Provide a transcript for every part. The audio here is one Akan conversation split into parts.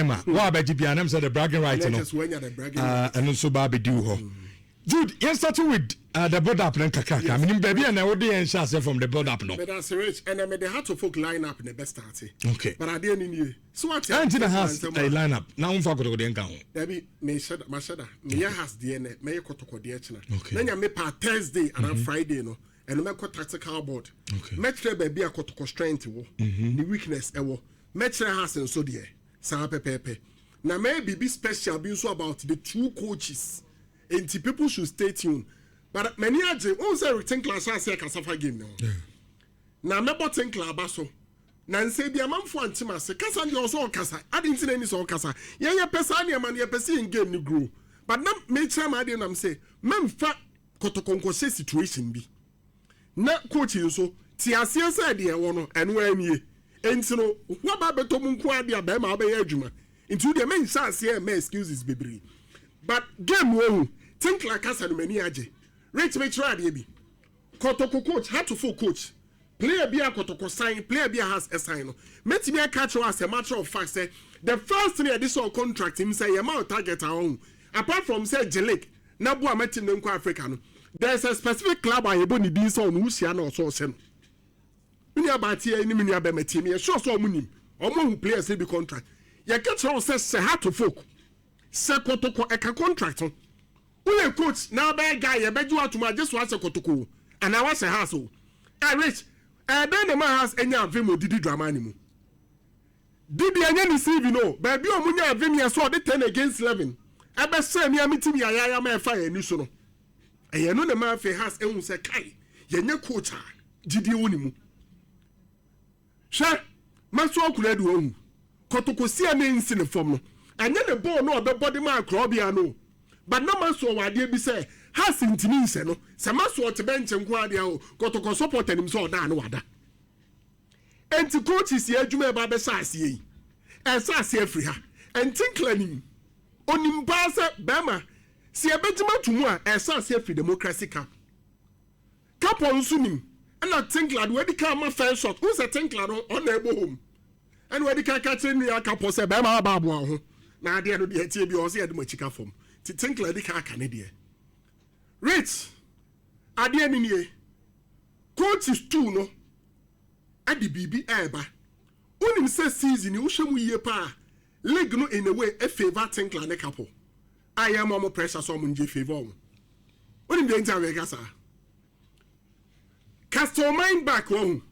time a wo abɛgye bia nam sɛ the bragging right no, ɛno nso ba abɛdi wo hɔ. Jude, yɛn start with the build up no nkakraka. Menim baabi a na wode yɛn hyɛ aseɛ from the build up no. Meda se, Rich, ɛnɛ mede Hearts of Oak line up ne bɛ start. But adeɛ ni nie. So what? Ɛnti na Hearts line up na womfa Kɔtɔkɔdeɛ nka ho? Dabi, mehyɛ da, mahyɛ da. Meyɛ Hearts deɛ nɛ, mɛyɛ Kɔtɔkɔdeɛ kyena. Na Nyame pa Thursday anaa Friday no, ɛno mɛkɔ tactical board. Mɛkyerɛ baabi a Kɔtɔkɔ strength wɔ, ne weakness ɛwɔ. Mɛkyerɛ Hearts nso deɛ, saa pɛpɛɛpɛ. Na mɛyɛ biribi special bi nso about the two coaches. Nti people should stay tuned. But m'ani agye, wohu sɛ Eric Tinkler hyɛ aseɛ kasa fa game no ho. Na mɛbɔ Tinkler aba so. Na nsɛ bi amanfoɔ ante ase. Kasa deɛ ɔsɛ ɔkasa. Ade nti na ɛni sɛ ɔkasa. Yɛn yɛpɛ saa nneɛma no, yɛpɛ sɛ yɛn game no grow. But na mekyerɛ ma adeɛ nam sɛ mɛmfa kɔtɔkɔnkɔhyɛ situation bi. Na coach nso te aseɛ sɛ deɛ ɛwɔ no ɛno anie. Nti no waba abɛtɔ mu nko adeɛ a bɛrima abɛyɛ adwuma. Nti wo deɛ menhyɛ aseɛ mma excuses bebree. But game no ohu Tinkler kasa no, m'ani agye. Rich, mekyerɛ adeɛ bi. Kɔtɔkɔ coach, Hatofo coach, player bi a Kɔtɔkɔ sign, player bi a Hearts sign no, mɛtumi aka kyerɛ as a matter of fact sɛ the first thing yɛde sɛ contract mu sɛ yɛma wo target a ɔho, apart from sɛ gye league na boa ma team no nkɔ Africa no, there is a specific club a yɛbɔ ne din sɛ ɔno wohyia na ɔsɔ ɔhyɛ no. Me nua baa tie ne me nua bɛma tie me, yɛ sure sɛ ɔmo nim, ɔmo ahu players bi contract. Yɛka kyerɛ wo sɛ Hearts of Oak, sɛ Kɔtɔkɔ, ɛka contract ho. Woyɛ coach na abɛyɛ guy, yɛbɛgye wo atom agye so ahyɛ Kɔtɔkɔ o anaa wahyɛ Hearts o. Ɛ Rich, ɛdɛn na ma Hearts anya avem odidi Dramani mu? Didi ɛnyɛ ne CV no baabi a ɔmo nya avem yɛ sɛ ɔde 10 against 11 ɛbɛhyɛ nea mi team yayaya ma ɛfa yɛn ani so no. Ɛyɛ no na ma afei Hearts ehu sɛ kai, yɛnyɛ coach a gyidie wɔ ne mu. Hwɛ, maso akura de ohu Kɔtɔkɔsi a ne nsi ne fam no, ɛnyɛ ne bɔɔl no a ɔbɛbɔ de ma akora ɔbea no, but na maso wɔ adeɛ bi sɛ Hearts ntumi nhyɛ no. Sɛ maso ɔte bɛnkyɛ nko adeɛ o, Kɔtɔkɔ support anim sɛ ɔda ano wada. Nti coaches yɛ adwuma ɛba abɛhyɛ aseɛ yi, ɛhyɛ aseɛ afiri ha. Ntinkla nim, onim paa sɛ bɛrima si ɛbɛgyima to mu a, ɛhyɛ aseɛ afiri Democracy Cup. Kapɔ nso nim. Ɛna Tinkler de wadi kan ama first shot n sɛ Tinkler no ɔna ɛbɔ home, ɛna wadi kan ka kyerɛ nua Kapɔ sɛ bɛrima aba aboa ho na adeɛ no deɛ tie bi ɔsɛ yɛde mo akyi ka fam. Ti Tinkler di kan aka ne deɛ. Rich, adeɛ ni nie, coaches two no ɛde biribi ɛɛba. Wonim sɛ season yi wohwɛ mu yie paa, league no in a way e favour Tinkler ne Kapɔ a yɛ ma ɔmo pressure sɛ ɔmo ngye favour ɔmo. Wonim deɛ nti a mɛka saa? Castle Mine back wɔ ho,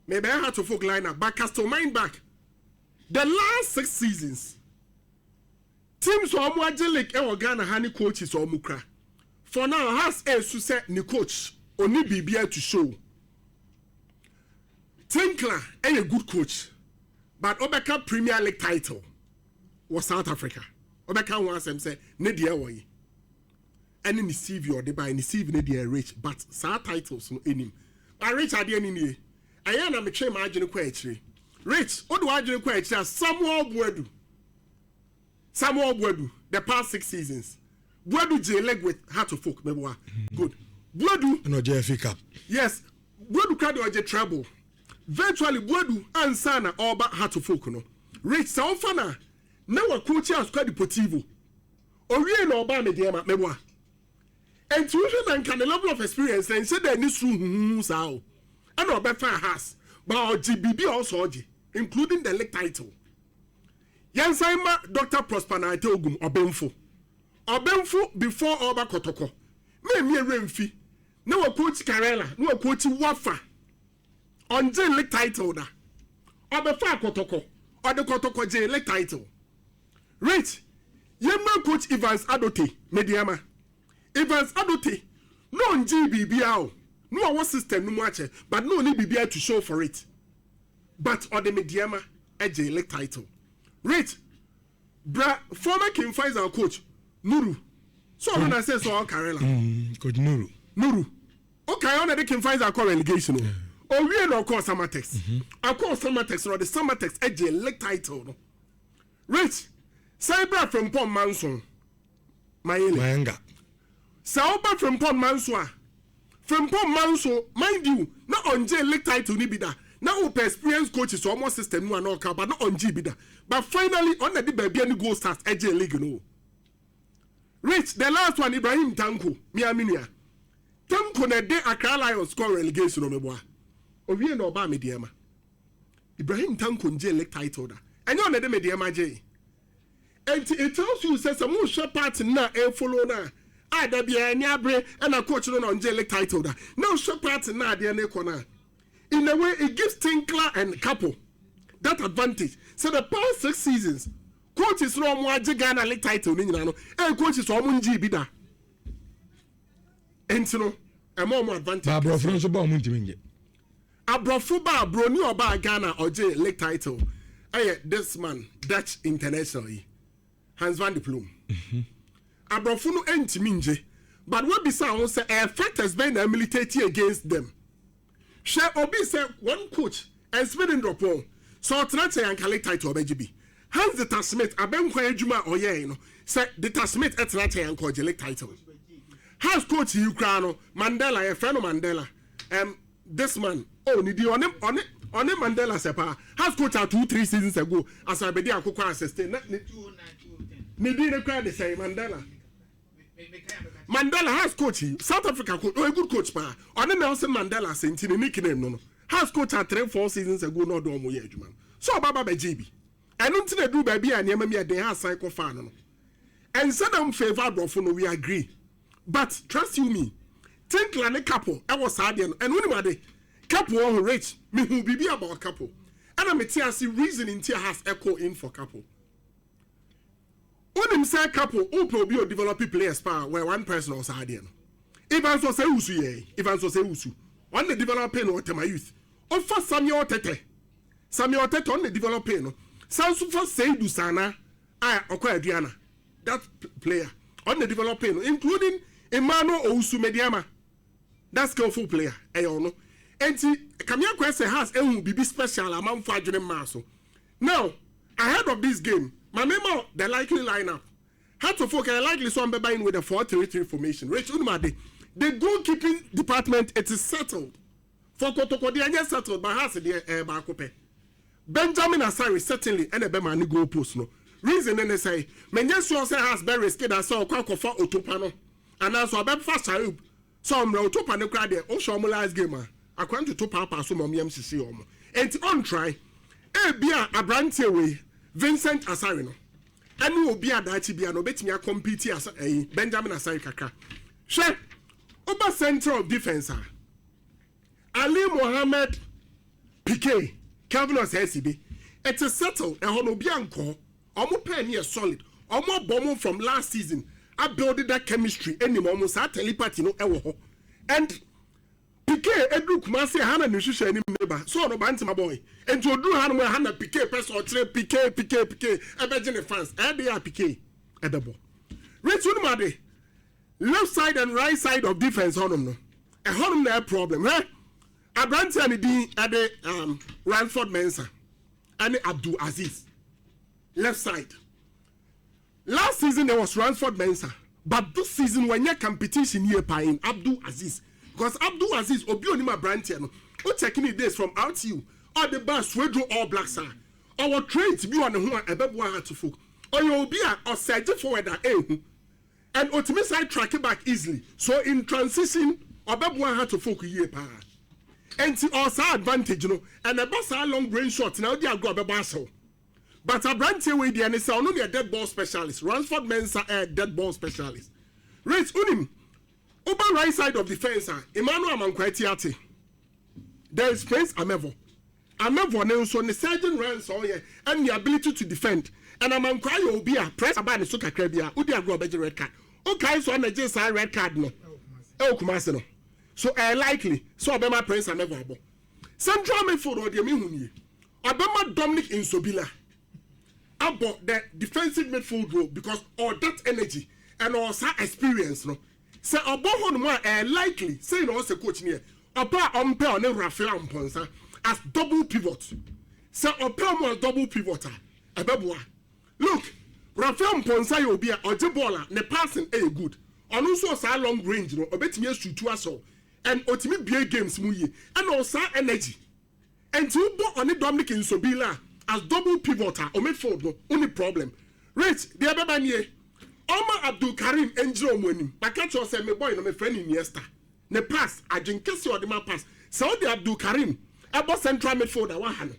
mebɛyɛ Hearts of Oak line up, but Castle Mine back the last six seasons, teams a ɔmo agye league ɛwɔ Ghana ha ne coaches a ɔmo kura for now has esu sɛ ne coach oni biribiara to show. Tinkler ɛyɛ good coach, but ɔbɛka Premier League title wɔ South Africa, ɔbɛka ho asɛm sɛ ne deɛ wɔ yi ɛne ne CV ɔde ba, ne CV ne deɛ rich, but saa titles no anim. But Rich, adeɛ ne nie, ɛyɛ na metwe maa adwene kɔ akyire. Rich, wode w'adwene kɔ akyire a, Samuel Boadu, Samuel Boadu, the past six seasons, Boadu gye league with Hearts of Oak, mɛboa? Good. Boadu ɛna ɔgye FA Cup. Yes, Boadu kura deɛ ɔgye treble virtually. Boadu ansa na ɔreba Hearts of Oak no, Rich, sɛ ɔfa na wa coach Asokwa Deportivo, owie na ɔbaa Medeama, mɛboa? Nti wohwɛ na nka ne level of experience na nhyɛ dɛ ne soro huhuhu saa o, ɛna ɔbɛfa Hearts ba, ɔgye biribi a ɔsɔ ɔgye, including the league title. Yɛnsan ma Dr Prosper Narteh Ogum, ɔbɛnfo, ɔbɛnfo before ɔba Kɔtɔkɔ, mɛmi ewura mfi na wɔ coach Karela na wɔ coach Wafa, ɔngye league title da. Ɔbɛfa Kɔtɔkɔ, ɔde Kɔtɔkɔ gye league title. Rich, yɛma coach Evans Adote Medeama. Evans Adote na ɔngye biribiara o, na ɔwɔ system no mu akyɛ, but na ɔne biribiara to show for it, but ɔde Medeama gye league title. Rich, bra former King Faisal coach Nuru so, ɔno na sɛ ɔkarela. Coach Nuru. Nuru, okay, ɔna de King Faisal kɔ relegation o. Owie na ɔkɔɔ Samatex. Ɔkɔɔ Samatex na ɔde Samatex gye league title no. Rich, sɛn bra Frimpong Manso Mayele. Mayenga. Sɛ ɔba Frimpong Manso a, Frimpong Manso, mind you, na ɔngye league title ni bi da. Na wopɛ experience coaches ɔmo system mu a na ɔka, but na ɔngye bi da. But finally ɔna de Bibiani Gold Stars ɛgye league no. Rich, the last one, Ibrahim Tanko, mia Tanko na ɛde Accra Lions kɔ relegation no. Meboa owie na ɔbaa Medeama. Ibrahim Tanko ngye league title da, ɛnyɛ ɔna de Medeama gye. Nti it tells you sɛ mohwɛ party na ɛfollow na a da biara ani abere ɛna coach no na ɔngye league title da na ɔhwɛ party na adeɛ ne kɔ na in a way it gives Tinkler and Capo that advantage. So the past 6 seasons, coaches no ɔmo agye Ghana league title ne nyinaa no, ɛyɛ coaches ɔmo ngye bi da, nti no ɛma ɔmo advantage. Ba aborɔfo no nso ba, ɔmo ntumi ngye. Aborɔfo ba, aburoni ɔbaa Ghana ɔgye league title ɛyɛ this man, Dutch international yi, Hans van der Pluijm. Aborɔfo no ntumi ngye, but wabisa ho sɛ ɛyɛ factors bɛn na militate against them. Hwɛ, obi sɛ one coach ɛnsmith ndrɔpɔn sɛ ɔtena kyɛn anka league title ɔbɛgye bi. Hans Dieter Schmidt abɛnkwan adwuma a ɔyɛɛ no, sɛ Dieter Schmidt ɛtena kyɛn anka ɔgye league title. Hearts coach yi koraa no, Mandela, yɛfrɛ no Mandela, this man, oh, ne di ɔne Mandela sɛ paa. Hearts coach a 2, 3 seasons ago asabedi akokɔ assistant na ne di ne koraa de sɛ Mandela. Mandela, Hearts coach yi, South Africa coach, oh, a good coach paa. Ɔne Nelson Mandela sɛ nti ne nickname no. Hearts coach a 3, 4 seasons ago na ɔde ɔmo yɛ adwuma no so ɔba ba bɛgye bi. Ɛno nti na duru baabi a nneɛma mi ɛden ha asan kɔ faa no. Ɛnsɛ dɛm favour aborɔfo no, we agree, but trust you me, Tinkler ne Capo ɛwɔ saa adeɛ no. Ɛno onim ade Capo wɔ ho. Rich, mehu biribi about Capo ɛna mete ase reason nti a Hearts ɛkɔ in for Capo. Onim sɛ Capo wopɛ obi o develop players paa wɛ one person ɔsaa adeɛ no, Evans Osei Owusu yɛ. Evans Osei Owusu ɔno na develop no ɔtɛma youth. Ɔfa Samuel Tete, Samuel Tete ɔno na develop no. San so fa Seidu Sana a ɔkɔ Aduana, that player ɔno na develop no, including Emmanuel Owusu Medeama, that skillful player, ɛyɛ ɔno. Nti kamea kɔ sɛ Hearts ehu bibi special amanfo adwene mmaa so. Now, ahead of this game, maame ma the likely lineup. Hearts of Oak ɛyɛ likely so ɔmbɛba in with a 4-3-3 formation. Rich, unumade the goalkeeping department, it is settled for Kotoko deɛ, ɛnyɛ settled, but Hearts deɛ ɛyɛ baako pɛ, Benjamin Asare certainly ɛna ɛbɛma ne goal post no. Reason ne sɛ mɛnyɛ sure sɛ Hearts bɛ risk da sɛ ɔkɔ akɔfa Otopa no anaasɛ ɔbɛfa Shaib sɛ ɔmmerɛ Otopa no koraa deɛ. Wohwɛ ɔmo last game a, akora ntoto paapaa so ma ɔmo yam sisi ɔmo, nti ɔntry. Ebi a aberanteɛ wei, Vincent Asare no, ɛne obi a daakye bia no obetumi acompete asa ɛyi Benjamin Asare kakra. Hwɛ, ɔba central of defence a, Ali Mohammed, Pk, Kelvin Osei, it is settled. Ɛhɔ no obi ankɔ, ɔmo pɛɛ ne yɛ solid. Ɔmo abɔ ɔmo from last season, abuild that chemistry ɛnim ɔmo saa telepathy no ɛwɔ hɔ. And Pk eduru Kumase ha na ne nhyehyɛ anim ne ba so ɔno Bantama boy, nti oduru ha no mu ha na Pk pɛ sɛ ɔkyerɛ Pk Pk Pk ɛbɛgye ne fans ɛde a Pk ɛbɛbɔ. Rich, onim ade, left side and right side of defence hɔnom no, ɛhɔnom na ɛ problem. Hɛ, aberante a ne din ɛde Ransford Mensah ɛne Abdul Aziz left side. Last season there was Ransford Mensah, but this season wɔnyɛ competition yie paa in Abdul Aziz, because Abdul Aziz, obi onim aberanteɛ no, o check ne days from RTU ɔde ba Swedru All Blacks a, ɔwɔ trait bi wɔ ne ho a ɛbɛboa Hearts of Oak. Ɔyɛ obi a ɔsɛgye forward a ɛɛhu and otumi side track back easily, so in transition ɔbɛboa Hearts of Oak yie paa. Nti ɔsaa advantage no ɛna ɛba saa long range shot na ɔdi agorɔ ɔbɛbɔ ahyɛw. But aberanteɛ wei deɛ ne sɛ ɔno deɛ dead ball specialist. Ransford Mensah ɛyɛ dead ball specialist. Rich, unim ɔba right side of defence a, Emmanuel Amankwa Atiate, there is Prince Amevo. Amevo ne nso ne surging runs a ɔyɛ and the ability to defend, and Amankwa yɛ obi a press aba ne so kakra bi a odi agorɔ ɔbɛgye red card. Okae so ɔna gye saa red card no ɛwɔ Kumase no, so ɛyɛ likely sɛ ɔbɛma Prince Amevo abɔ central midfield. Ɔdeɛ mehu nie, ɔbɛma Dominic Nsobila abɔ the defensive midfield role because all that energy and all saa experience no sɛ ɔbɔ hɔ nom a, ɛyɛ likely sɛyi na ɔsɛ coach ni yɛ ɔpɛ a ɔmpɛ ɔne Raphael Mponsa as double pivot. Sɛ ɔpɛ ɔmo as double pivot a, ɛbɛboa. Look, Raphael Mponsa yɛ obi a ɔgye ball a ne passing ɛyɛ good. Ɔno nso ɔsaa long range no ɔbɛtumi asutu asɛw and ɔtumi bie games mu yie ɛna ɔsaa energy. Nti wobɔ ɔne Dominic Nsobila as double pivot a, o midfield no woni problem. Rich, deɛ ɛbɛba nie, ɔma Abdul Karim ngyina ɔmo anim. Maka kyerɛ sɛ me boy no, mefrɛ no Iniesta. Ne pass adwenkɛseɛ a ɔde ma pass, sɛ wode Abdul Karim ɛbɔ central midfield a, waha no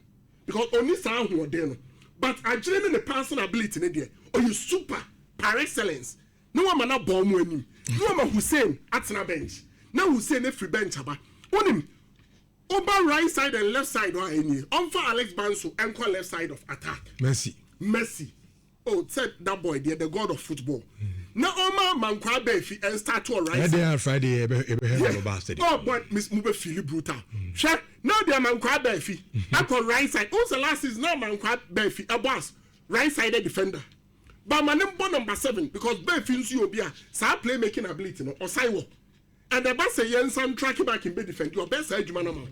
because ɔni saa ahoɔden no, but adwene ne ne passing ability ne deɛ, ɔyɛ super par excellence. Ne wama no abɔ ɔmo anim ne wama Hussein atena bench, na Hussein efiri bench aba. Wonim ɔba right side and left side hɔ a, ɛnie, ɔmfa Alex Banso ɛnkɔ left side of attack. Messi. Messi, oh, said that boy there, the god of football, na ɔma Mankwa Bɛɛfi and start to right side. Ɛdɛn a Friday yɛbɛhɛ no ba stadium. Oh boy, miss, mo bɛ feel brutal. Hwɛ, na ɔde Amankwa Bɛɛfi akɔ right side. O sɛ last season na Amankwa Bɛɛfi ɛbɔ as right sided defender, but ma ne bɔ number 7 because Bɛɛfi nso yɛ obi a saa playmaking ability no ɔsan wɔ, and ɛba sɛ yɛn nsa track back mbɛ defend, ɔbɛ saa adwuma no ma wo.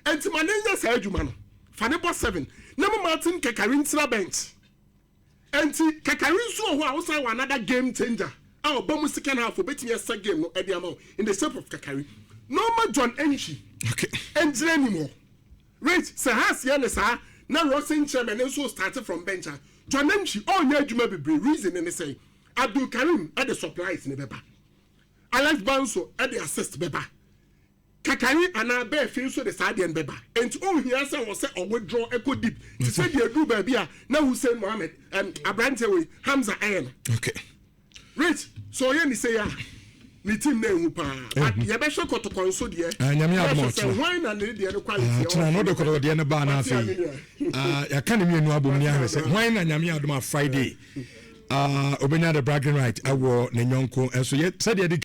Nti ma ne nyɛ saa adwuma no, fa ne bɔ 7 na mo Martin Kɛkari ntena bench. Nti Kɛkari nso wɔ hɔ a, wosan wɔ another game changer a ɔba mu second half, obetumi ɛsɛ game no ɛde ama wo in the shape of Kɛkari, na ɔma John Entry ɛngyina anim hɔ. Rich, sɛ Hearts yɛ ne saa na Rockson Chairman nso start from bench a, John Entry ɔnyɛ adwuma bebree. Reason ne sɛ Abdul Karim ɛde supplies ne bɛba, Alex Banso ɛde assist bɛba, Kakari anaa Bɛɛfi nso de saa deɛ no bɛba. Nti ɔnhia sɛ wɔ sɛ ɔwithdraw ɛkɔ deep te sɛ deɛ duru baabi a na Hussein Mohammed aberanteɛ wei Hamza ɛyɛ no. Rich, sɛ ɔyɛ ne sei a, ne team na ehu paa, but yɛbɛhwɛ Kɔtɔkɔ nso deɛ. Ah, Nyame adom yɛhwɛ sɛ ɔkyena. Hwan na ne deɛ no quality ɛwɔ. Kyena na ɔde Kɔtɔkɔ deɛ no baa no. Wate afei ame nua. Ah, yɛaka ne mmienu abom ne ahwɛ sɛ hwan na Nyame adom a Friday obɛnya the bragging right ɛwɔ ne nyɔnko ɛso yɛ sɛdeɛ de